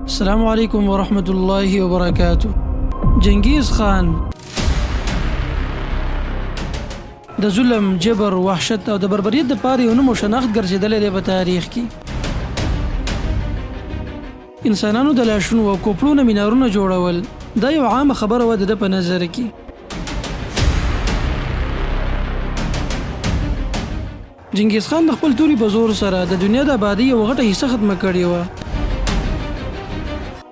السلام علیکم ورحمت الله وبرکاته. جنگیز خان د ظلم، جبر، وحشت او د بربریت د پاره یو نوم او شناخت ګرځېدلی دی په تاریخ کې. انسانانو د لاشونو او کوپړو نه مینارونه جوړول، دا یو عامه خبره وه د ده په نظر کې. جنګیز خان د خپل توري په زور سره د دنیا د آبادۍ یوه غټه حصه ختمه کړې وه.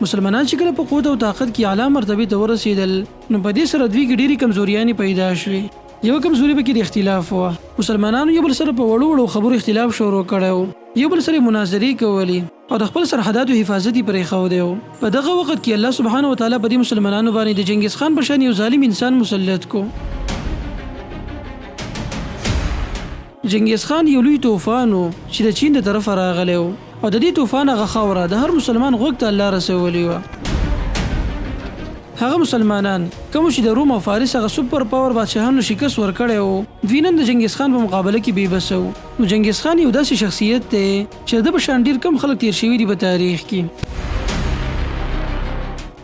مسلمانان چې کله په قوت او طاقت کې اعلی مرتبې ته ورسېدل، نو په دې سره دوی کې ډېرې کمزوریانې پیدا شوې. یوه کمزوري پکې د اختلاف وه. مسلمانانو یو بل سره په وړو وړو خبرو اختلاف شروع کړی و، یو بل سره یې مناظرې کولې او د خپل سرحداتو حفاظت یې پرېښودی و. په دغه وخت کې الله سبحانه وتعالی په دې مسلمانانو باندې د جنګیز خان په شان یو ظالم انسان مسلط کو. جنګیز خان یو لوی توفان و چې د چین د طرفه راغلی و او د دې توفان هغه خاوره د هر مسلمان غوږ ته الله رسولې وه. هغه مسلمانان کومو چې د روم او فارس هغه سوپر پاور بادشاهانو شکست ورکړی و، دوی نن د جنګیز خان په مقابله کې بې بسه وو. نو جنګیز خان یو داسې شخصیت دی چې د ده په شان ډیر کم خلک تیر شوي دي په تاریخ کې.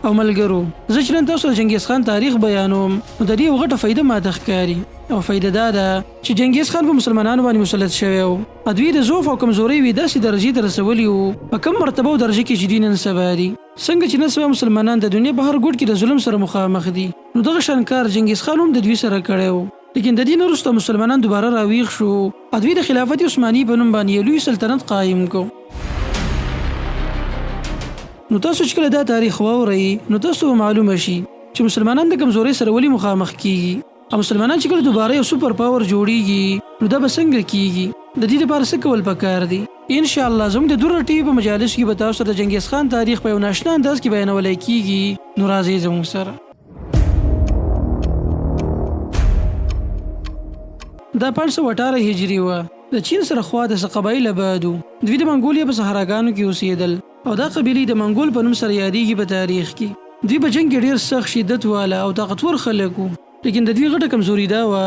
او ملګرو، زه چې نن تاسو ته د جنګیز خان تاریخ بیانوم نو د دې یوه غټه فایده ماته ښکاري او فایده دا ده چې جنګیز خان په مسلمانانو باندې مسلط شوی و او دوی د ضعف او کمزورۍ یوې داسې درجې ته رسولي وو په کوم مرتبه او درجه کې چې دوی نن سبا دي. څنګه چې نن سبا مسلمانان د دنیا په هر ګوټ کې د ظلم سره مخامخ دي نو دغه شان کار جنګیز خان هم د دوی سره کړی و. لیکن د دې نه وروسته مسلمانان دوباره راویښ شو او دوی د خلافت عثماني په نوم باندې یو لوی سلطنت قایم کو. نو تاسو چې کله دا تاریخ واورئ نو تاسو ته به معلومه شي چې مسلمانان د کمزورۍ سره ولې مخامخ کیږي او مسلمانان چې کله دوباره یو سوپر پاور جوړیږي نو دا به څنګه کیږي، د دې لپاره څه کول پکار دي. ان شاء الله زموږ د دره ټي وي په مجالسو کې به تاسو ته د جنګیز خان تاریخ په یو ناشنا انداز کې بیانولی کیږي، نو راځئ زموږ سره. دا 518 هجري وه. د چین سره خوا د څه قبایل اباد وو. دوی د منګولیا په صحراګانو کې اوسېدل او دا قبیلې د منګول په نوم سره یادېږي په تاریخ کې. دوی په جنګ کې ډېر سخت شدت واله او طاقتور خلک وو، لیکن د دوی غټه کمزوري دا وه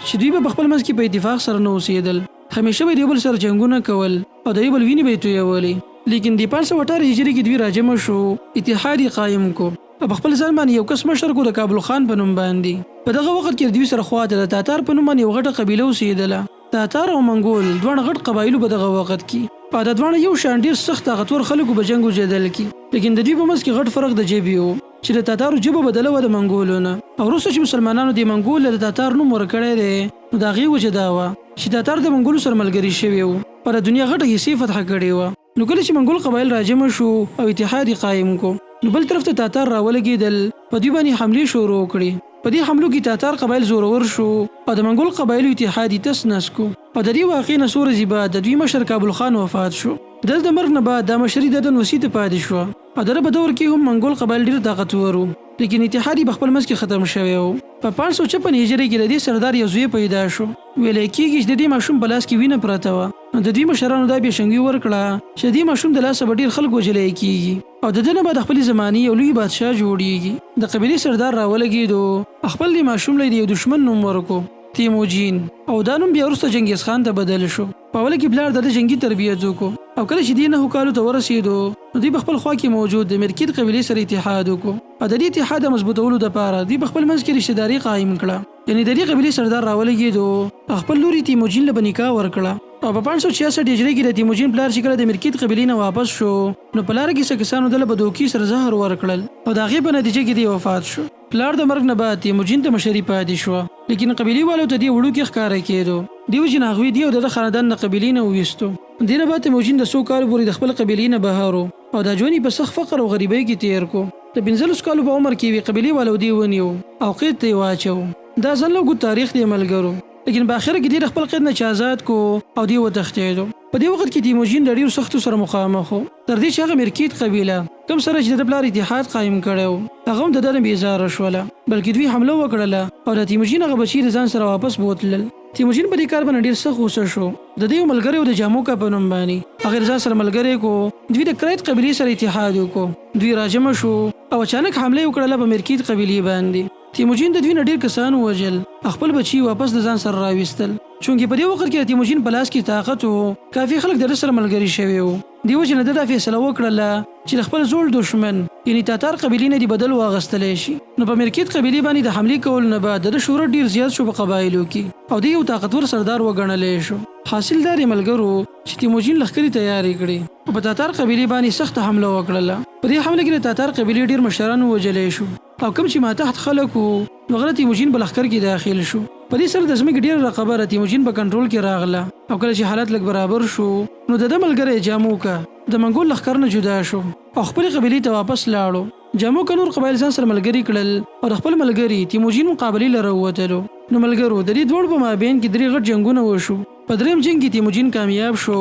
چې دوی به په خپل منځ کې په اتفاق سره نه اوسېدل. همیشه به یې د یو بل سره جنګونه کول او د یو بل وینې به یې تویولې. لیکن د 518 هجري کې دوی راجمع شو، اتحاد یې قایم کو او په خپل ځان باندې یو کس مشر کو د کابل خان په نوم باندې. په دغه وخت کې د دوی سره خواته د تاتار په نوم باندې یو غټه قبیله اوسېدله. تاتار او منګول دواړه غټ قبایل وو په دغه وخت کې او دا دواړه یو شان ډیر سخت طاقتور خلک وو په جنګ او جدل کې، لیکن د دوی په منځ کې غټ فرق د ژبې وو چې د تاتارو ژبه بدله وه د منګولو نه او وروسته چې مسلمانانو دې منګول له د تاتار نوم ورکړی دی نو د هغې وجه دا وه چې تاتار د منګولو سره ملګري شوي وو او د دنیا غټه حصې فتح کړې وه. نو کله چې منګول قبایل راجمع شو او اتحاد یې قایم کو نو بل طرف ته تاتار راولګېدل، په دوی باندې حملې شروع کړې. په دې حملو کې تاتار قبایل زورور شو او د منګول قبایلو اتحاد یې تس نس کو او د دې واقعې نه څو ورځې بعد د دوی مشر کابل خان وفات شو. د ده د مرګ نه بعد دا مشري د ده نوسي ته پاتې شوه او د ده په دور کې هم منګول قبایل ډېر طاقتور وو لیکن اتحاد یې په خپل منځ کې ختم شوی و. په 556 هجري کې د دې سردار یو زوی پیدا شو. ویل کېږي چې د دې ماشوم په لاس کې وینه پرته وه نو د دوی مشرانو دا پېشنګوي ورکړه چې د دې ماشوم د لاسه به ډېر خلک وژلی کېږي او د ده نه به د خپلې زمانې یو لوی بادشاه جوړېږي. د قبیلې سردار راولګېدو او خپل دې ماشوم له یې د یو دښمن نوم ورکو، تیموجین، او دا نوم بیا وروسته جنګیز خان ته بدل شو. په اوله کې پلار د ده جنګي تربیت وکړو او کله چې دی نهو کالو ته ورسېدو نو دوی په خپل خوا کې موجود د مرکیت قبیلې سره اتحاد وکړو او د دې اتحاد د مضبوطولو دپاره دوی په خپل منځ کې رشته داري قایم کړه. یعنی د دې قبیلې سردار راولګېدو او خپل لور یې تیموجین له په نکاح ورکړه او په 566 هجري کې د تیموجین پلار چې کله د مرکیت قبیلې نه واپس شو نو په لاره کې څه کسانو ده له په دوکې سره زهر ورکړل او د هغې په نتیجه کې دی وفات شو. پلار د مرګ نه بعد تیموجین ته مشري پاتې شوه لیکن قبیلې والو ته دی وړوکی ښکاره کېدو، دې وجې نه هغوی دی او د ده خاندان د قبیلې نه وویستو. دې نه بعد تیموجین د څو کالو پورې د خپل قبیلې نه بهر و او دا ژوند یې په سخت فقر او غریبۍ کې تېر کو. د 15 کالو په عمر کې یوې قبیلې والو دی ونیو او قید ته یې واچوو. دا ځان له اوږد تاریخ دی ملګرو، لیکن په اخره کې دی د خپل قید نه چا ازاد کو او دی وتښتېدو. په دې وخت کې تیموجین د ډېرو سختو سره مخامخ و، تر دې چې هغه مرکیت قبیله کوم سره چې د ده پلار اتحاد قایم کړی و، هغه هم د ده نه بېزاره شوله، بلکې دوی حمله وکړله او د تیموجین هغه بچي یې د ځان سره واپس بوتلل. تیموجین په دې کار باندې ډېر سخت غوسه شو. د ده یو ملګری و د جاموکا په نوم باندې، هغه یې ځان سره ملګری کو، دوی د کرایت قبیلې سره اتحاد وکړو، دوی راجمع شو او اچانک حمله یې وکړله په مرکیت قبیلې باندې. تیموجین د دوی نه ډیر کسان ووژل او خپل بچي واپس د ځان سره راویستل. چونکې په دې وخت کې د تیموجین په لاس کې طاقت و، کافي خلک د ده سره ملګري شوي وو. دې وجې نه ده دا فیصله وکړله چې د خپل زوړ دښمن یعنی تاتار قبیلې نه دې بدل واغستلی شي. نو په مرکیت قبیلې باندې د حملې کولو نه بعد د ده شهرت ډیر زیات شو په قبایلو کې او دی یو طاقتور سردار وګڼلی شو. حاصل دا دی ملګرو چې تیموجین لښکرې تیارې کړې او په تاتار قبیلې باندې سخته حمله وکړله. په دې حمله کې د تاتار قبیلې ډیر مشران ووژلی شو او کوم چې ماتحت خلک وو نو هغه د تیموجین په لښکر کې داخل شو. په دې سره د ځمکې ډیره رقبه د تیموجین په کنټرول کې راغله او کله چې حالات لږ برابر شو نو د ده ملګری جاموکا د منګول لښکر نه جدا شو او خپلې قبیلې ته واپس لاړو. جاموکا نور قبایل ځان سره ملګري کړل او د خپل ملګري تیموجین مقابلې له راووتلو. نو ملګرو د دې دواړو په مابین کې درې غټ جنګونه وشو. په دریم جنګ کې تیموجین کامیاب شو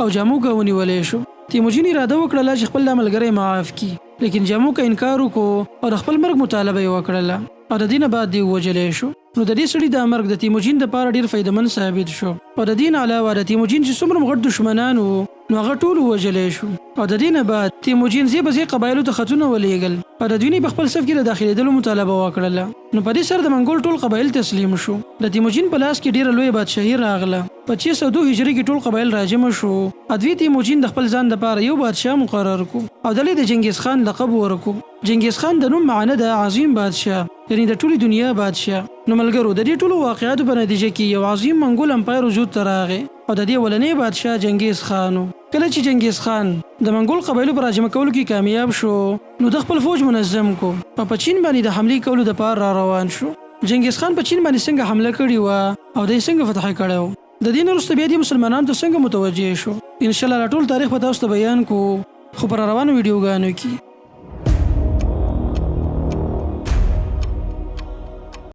او جاموکا ونیولی شو. تیموجین اراده وکړله چې خپل دا ملګری معاف کړي، لیکن جاموکا انکار وکړو او د خپل مرګ مطالبه یې وکړله او د دې نه بعد دی ووژلی شو. نو د دې سړي دا مرګ د تیموجین دپاره ډیر فایده مند ثابت شو او د دې نه علاوه د تیموجین چې څومره هم غټ دښمنان وو نو هغه ټول ووژلی شو او د دې نه بعد تیموجین ځای په ځای قبایلو ته خطونه ولیږل او د دوی نه یې په خپل صف کې د داخلیدلو مطالبه وکړله. نو په دې سره د منګول ټول قبایل تسلیم شو. د تیموجین په لاس کې ډیره لویه بادشاهي راغله. په 602 هجري کې ټول قبایل راجمع شو او دوی تیموجین د خپل ځان دپاره یو بادشاه مقرر کو او ده له د جنګیز خان لقب ورکو. جنګیز خان د نوم معنی ده عظیم بادشاه یعنی د ټولې دنیا بادشاه. نو ملګرو د دې ټولو واقعاتو په نتیجه کې یو عظیم منګول امپایر وجود ته راغی او د دې اولنی بادشاه جنګیز خان و. کله چې جنګیز خان د منګول قبایلو په راجمع کولو کې کامیاب شو نو ده خپل فوج منظم کو او په چین باندې د حملې کولو د پاره را روان شو. جنګیز خان په چین باندې څنګه حمله کړې وه او دی څنګه فتح کړی و؟ د دې نه وروسته بیا دې مسلمانانو ته څنګه متوجه شو؟ ان شاءالله دا ټول تاریخ به تاسو ته بیان کو خو په راروانو ویډیوګانو کې.